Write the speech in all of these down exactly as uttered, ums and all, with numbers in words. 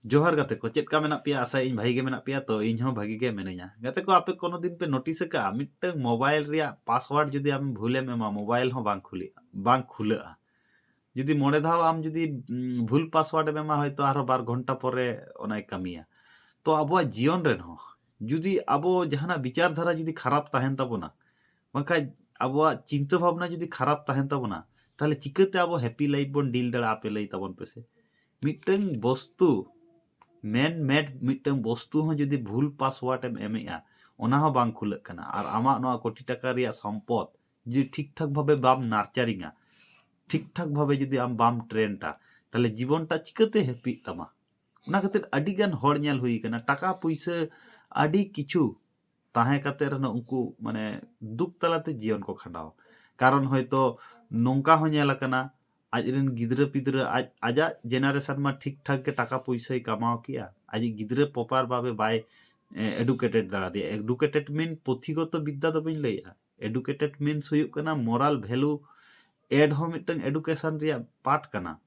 ᱡᱚᱦᱟᱨ ᱜᱟᱛᱮ ᱠᱚ, ᱪᱮᱫ ᱞᱮᱠᱟ ᱢᱮᱱᱟᱜ ᱯᱮᱭᱟ? ᱟᱥᱟᱭᱟᱹᱧ ᱵᱷᱟᱜᱤ ᱜᱮ ᱢᱮᱱᱟᱜ ᱯᱮᱭᱟ᱾ ᱛᱚ, ᱤᱧ ᱦᱚᱸ ᱵᱷᱟᱜᱤ ᱜᱮ ᱢᱤᱱᱟᱹᱧᱟ᱾ ᱜᱟᱛᱮ ᱠᱚ, ᱟᱯᱮ ᱠᱳᱱᱳ ᱫᱤᱱ ᱯᱮ ᱱᱳᱴᱤᱥ ᱟᱠᱟᱫᱼᱟ, ᱢᱤᱫᱴᱟᱝ ᱢᱳᱵᱟᱭᱤᱞ ᱨᱮᱭᱟᱜ ᱯᱟᱥᱣᱟᱨᱰ ᱡᱩᱫᱤ ᱟᱢ ᱵᱷᱩᱞᱮᱢ ᱮᱢᱟ, ᱢᱳᱵᱟᱭᱤᱞ ᱦᱚᱸ ᱵᱟᱝ ᱠᱷᱩᱞᱤᱜᱼᱟ, ᱵᱟᱝ ᱠᱷᱩᱞᱟᱹᱜᱼᱟ? ᱡᱩᱫᱤ ᱢᱚᱬᱮ ᱫᱷᱟᱣ ᱟᱢ ᱡᱩᱫᱤ ᱩᱢ, ᱵᱷᱩᱞ ᱯᱟᱥᱣᱟᱨᱰ ᱮᱢ ᱮᱢᱟ, ᱦᱚᱭᱛᱳ ᱟᱨᱦᱚᱸ ᱵᱟᱨ ᱜᱷᱚᱱᱴᱟ ᱯᱚᱨᱮ ᱚᱱᱟᱭ ᱠᱟᱹᱢᱤᱭᱟ᱾ ᱛᱚ, ᱟᱵᱚᱣᱟᱜ ᱡᱤᱭᱚᱱ ᱨᱮᱱ ᱦᱚᱸ ᱡᱩᱫᱤ ᱟᱵᱚ ᱡᱟᱦᱟᱱᱟᱜ ᱵᱤᱪᱟᱨ ᱫᱷᱟᱨᱟ ᱡᱩᱫᱤ ᱠᱷᱟᱨᱟᱯ ᱛᱟᱦᱮᱱ ᱛᱟᱵᱚᱱᱟ, ᱵᱟᱝᱠᱷᱟᱱ ᱟᱵᱚᱣᱟᱜ ᱪᱤᱱᱛᱟᱹ ᱵᱷᱟᱵᱽᱱᱟ ᱡᱩᱫᱤ ᱠᱷᱟᱨᱟᱯ ᱛᱟᱦᱮᱱ ᱛᱟᱵᱚᱱᱟ, ᱛᱟᱦᱚᱞᱮ ᱪᱤᱠᱟᱹᱛᱮ ᱟᱵᱚ ᱦᱮᱯᱤ ᱞᱟᱭᱤᱯᱷ ᱵᱚᱱ ᱰᱤᱞ ᱫᱟᱲᱮᱭᱟᱜᱼᱟ? ᱟᱯᱮ ᱞᱟᱹᱭ ᱛᱟᱵᱚᱱ ᱯᱮᱥᱮ᱾ ᱢᱤᱫᱴᱟᱝ ᱵᱚᱥᱛᱩ, ᱢᱮᱱ ᱢᱮᱰ ᱢᱤᱫᱴᱟᱝ ᱵᱚᱥᱛᱩ ᱦᱚᱸ ᱡᱩᱫᱤ ᱵᱷᱩᱞ ᱯᱟᱥᱣᱟᱨᱰ ᱮᱢ ᱮᱢᱮᱜᱼᱟ, ᱚᱱᱟ ᱦᱚᱸ ᱵᱟᱝ ᱠᱷᱩᱞᱟᱹᱜ ᱠᱟᱱᱟ᱾ ᱟᱨ ᱟᱢᱟᱜ ᱱᱚᱣᱟ ᱠᱳᱴᱤ ᱴᱟᱠᱟ ᱨᱮᱭᱟᱜ ᱥᱚᱢᱯᱚᱫ ᱡᱩᱫᱤ ᱴᱷᱤᱠ ᱴᱷᱟᱠ ᱵᱷᱟᱵᱮ ᱵᱟᱢ ᱱᱟᱨᱪᱟᱨᱤᱝᱟ, ᱴᱷᱤᱠ ᱴᱷᱟᱠ ᱵᱷᱟᱵᱮ ᱡᱩᱫᱤ ᱟᱢ ᱵᱟᱢ ᱴᱨᱮᱱᱰᱟ, ᱛᱟᱦᱞᱮ ᱡᱤᱵᱚᱱᱴᱟ ᱪᱤᱠᱟᱹᱛᱮ ᱦᱮᱯᱤᱜ ᱛᱟᱢᱟ? ᱚᱱᱟ ᱠᱷᱟᱹᱛᱤᱨ ᱟᱹᱰᱤ ᱜᱟᱱ ᱦᱚᱲ ᱧᱮᱞ ᱦᱩᱭ ᱠᱟᱱᱟ, ᱴᱟᱠᱟ ᱯᱩᱭᱥᱟᱹ ᱟᱹᱰᱤ ᱠᱤᱪᱷᱩ ᱛᱟᱦᱮᱸ ᱠᱟᱛᱮ ᱨᱮᱦᱚᱸ ᱩᱱᱠᱩ ᱢᱟᱱᱮ ᱫᱩᱠ ᱛᱟᱞᱟᱛᱮ ᱡᱤᱭᱚᱱ ᱠᱚ ᱠᱷᱟᱸᱰᱟᱣᱟ᱾ ᱠᱟᱨᱚᱱ ᱦᱚᱭᱛᱳ ᱱᱚᱝᱠᱟ ᱦᱚᱸ ᱧᱮᱞ ᱟᱠᱟᱱᱟ, ᱟᱡᱨᱮᱱ ᱜᱤᱫᱽᱨᱟᱹ ᱯᱤᱫᱽᱨᱟᱹ, ᱟᱡ, ᱟᱡᱟᱜ ᱡᱮᱱᱟᱨᱮᱥᱚᱱ ᱢᱟ ᱴᱷᱤᱠ ᱴᱷᱟᱠ ᱜᱮ ᱴᱟᱠᱟ ᱯᱩᱭᱥᱟᱹᱭ ᱠᱟᱢᱟᱣ ᱠᱮᱜᱼᱟ, ᱟᱡᱤᱡ ᱜᱤᱫᱽᱨᱟᱹ ᱯᱨᱚᱯᱟᱨ ᱵᱷᱟᱵᱮ ᱵᱟᱭ ᱮᱰᱩᱠᱮᱴᱮᱰ ᱫᱟᱲᱮᱭᱟᱫᱮᱭᱟ᱾ ᱮᱰᱩᱠᱮᱴᱮᱰ ᱢᱤᱱ ᱯᱩᱛᱷᱤᱜᱚᱛᱚ ᱵᱤᱫᱽᱫᱟ ᱫᱚ ᱵᱟᱹᱧ ᱞᱟᱹᱭᱮᱜᱼᱟ, ᱮᱰᱩᱠᱮᱴᱮᱰ ᱢᱤᱱᱥ ᱦᱩᱭᱩᱜ ᱠᱟᱱᱟ ᱢᱚᱨᱟᱞ ᱵᱷᱮᱞᱩ ᱮᱰ ᱦᱚᱸ ᱢᱤᱫᱴᱟᱝ ᱮᱰᱩᱠᱮᱥᱚᱱ ᱨᱮᱭᱟᱜ ᱯᱟᱨᱴ ᱠᱟᱱᱟ᱾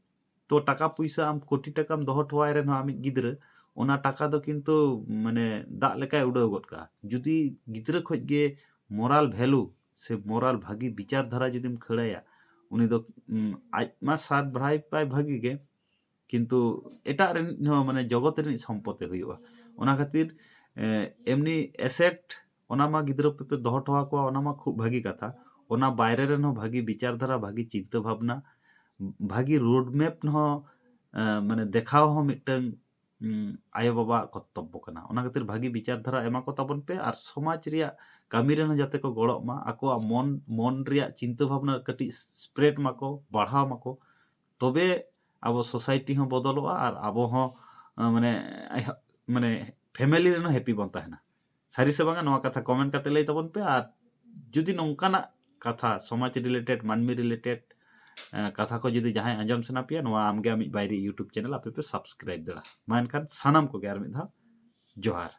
ᱛᱚ, ᱴᱟᱠᱟ ᱯᱩᱭᱥᱟᱹ ᱟᱢ ᱠᱳᱴᱤ ᱴᱟᱠᱟᱢ ᱫᱚᱦᱚ ᱦᱚᱴᱚᱣᱟᱭ ᱨᱮᱦᱚᱸ ᱟᱢᱤᱡ ᱜᱤᱫᱽᱨᱟᱹ, ᱚᱱᱟ ᱴᱟᱠᱟ ᱫᱚ ᱠᱤᱱᱛᱩ ᱢᱟᱱᱮ ᱫᱟᱜ ᱞᱮᱠᱟᱭ ᱩᱰᱟᱹᱣ ᱜᱚᱫ ᱠᱟᱜᱼᱟ᱾ ᱡᱩᱫᱤ ᱜᱤᱫᱽᱨᱟᱹ ᱠᱷᱚᱡ ᱜᱮ ᱢᱚᱨᱟᱞ ᱵᱷᱮᱞᱩ ᱥᱮ ᱢᱚᱨᱟᱞ ᱵᱷᱟᱹᱜᱤ ᱵᱤᱪᱟᱨ ᱫᱷᱟᱨᱟ ᱡᱩᱫᱤᱢ ᱠᱷᱟᱹᱲᱟᱭᱟ, ᱩᱱᱤ ᱫᱚ, ᱩᱢ, ᱟᱡ ᱢᱟ ᱥᱟᱨᱵᱷᱟᱭᱤᱵᱷ ᱟᱭ ᱵᱷᱟᱹᱜᱤ ᱜᱮ, ᱠᱤᱱᱛᱩ ᱮᱴᱟᱜ ᱨᱮᱱ ᱦᱚᱸ, ᱢᱟᱱᱮ, ᱡᱚᱜᱚᱛ ᱨᱤᱱᱤᱡ ᱥᱚᱢᱯᱚᱛᱮ ᱦᱩᱭᱩᱜᱼᱟ᱾ ᱚᱱᱟ ᱠᱷᱟᱹᱛᱤᱨ, ᱮ, ᱮᱢᱱᱤ ᱮᱥᱮᱴ, ᱚᱱᱟ ᱢᱟ ᱜᱤᱫᱽᱨᱟᱹ ᱯᱮ ᱫᱚᱦᱚ ᱦᱚᱴᱚ ᱟᱠᱚᱣᱟ, ᱚᱱᱟ ᱢᱟ ᱠᱷᱩᱵ ᱵᱷᱟᱹᱜᱤ ᱠᱟᱛᱷᱟ᱾ ᱚᱱᱟ ᱵᱟᱭᱨᱮ ᱨᱮᱱ ᱦᱚᱸ ᱵᱷᱟᱹᱜᱤ ᱵᱤᱪᱟᱨ ᱫᱷᱟᱨᱟ, ᱵᱷᱟᱹᱜᱤ ᱪᱤᱱᱛᱟᱹ ᱵᱷᱟᱵᱽᱱᱟ, ᱵᱷᱟᱹᱜᱤ ᱨᱳᱰ ᱢᱮᱯ ᱦᱚᱸ, ᱮ, ᱢᱟᱱᱮ, ᱫᱮᱠᱷᱟᱣ ᱦᱚᱸ ᱢᱤᱫᱴᱟᱝ, ᱩᱢ, ᱟᱭᱳ ᱵᱟᱵᱟᱣᱟᱜ ᱠᱚᱨᱛᱚᱵᱵᱚ ᱠᱟᱱᱟ᱾ ᱚᱱᱟ ᱠᱷᱟᱹᱛᱤᱨ ᱵᱷᱟᱹᱜᱤ ᱵᱤᱪᱟᱨ ᱫᱷᱟᱨᱟ ᱮᱢᱟ ᱠᱚ ᱛᱟᱵᱚᱱ ᱯᱮ ᱟᱨ ᱥᱚᱢᱟᱡᱽ ᱨᱮᱭᱟᱜ ᱠᱟᱹᱢᱤ ᱨᱮᱦᱚᱸ ᱡᱟᱛᱮ ᱠᱚ ᱜᱚᱲᱚᱜ ᱢᱟ, ᱟᱠᱚᱣᱟᱜ ᱢᱚᱱ, ᱢᱚᱱ ᱨᱮᱭᱟᱜ ᱪᱤᱱᱛᱟᱹ ᱵᱷᱟᱵᱽᱱᱟ ᱠᱟᱹᱴᱤᱡ ᱥᱯᱨᱮᱰ ᱢᱟᱠᱚ, ᱵᱟᱲᱦᱟᱣ ᱢᱟᱠᱚ, ᱛᱚᱵᱮ ᱟᱵᱚ ᱥᱳᱥᱟᱭᱴᱤ ᱦᱚᱸ ᱵᱚᱫᱚᱞᱚᱜᱼᱟ ᱟᱨ ᱟᱵᱚ ᱦᱚᱸ, ᱟ, ᱢᱟᱱᱮ, ᱟᱭ-, ᱢᱟᱱᱮ, ᱯᱷᱮᱢᱮᱞᱤ ᱨᱮᱱ ᱦᱚᱸ ᱦᱮᱯᱤ ᱵᱚᱱ ᱛᱟᱦᱮᱱᱟ᱾ ᱥᱟᱹᱨᱤ ᱥᱮ ᱵᱟᱝᱟ, ᱱᱚᱣᱟ ᱠᱟᱛᱷᱟ ᱠᱚᱢᱮᱱᱴ ᱠᱟᱛᱮ ᱞᱟᱹᱭ ᱛᱟᱵᱚᱱ ᱯᱮ᱾ ᱟᱨ ᱡᱩᱫᱤ ᱱᱚᱝᱠᱟᱱᱟᱜ ᱠᱟᱛᱷᱟ, ᱥᱚᱢᱟᱡᱽ ᱨᱤᱞᱮᱴᱮᱰ, ᱢᱟᱹᱱᱢᱤ ᱨᱤᱞᱮᱴᱮᱰ, ᱮ, ᱠᱟᱛᱷᱟ ᱠᱚ ᱡᱩᱫᱤ ᱡᱟᱦᱟᱸᱭ ᱟᱸᱡᱚᱢ ᱥᱟᱱᱟ ᱯᱮᱭᱟ, ᱱᱚᱣᱟ ᱟᱢᱜᱮ ᱟᱢᱤᱡ ᱵᱟᱭᱨᱤ YouTube ᱪᱮᱱᱮᱞ ᱟᱯᱮ ᱯᱮ ᱥᱟᱵᱥᱠᱨᱟᱭᱤᱵ ᱫᱟᱲᱮᱭᱟᱜᱼᱟ᱾ ᱢᱟ ᱮᱱᱠᱷᱟᱱ ᱥᱟᱱᱟᱢ ᱠᱚᱜᱮ ᱟᱨ ᱢᱤᱫ ᱫᱷᱟᱣ ᱡᱚᱦᱟᱨ᱾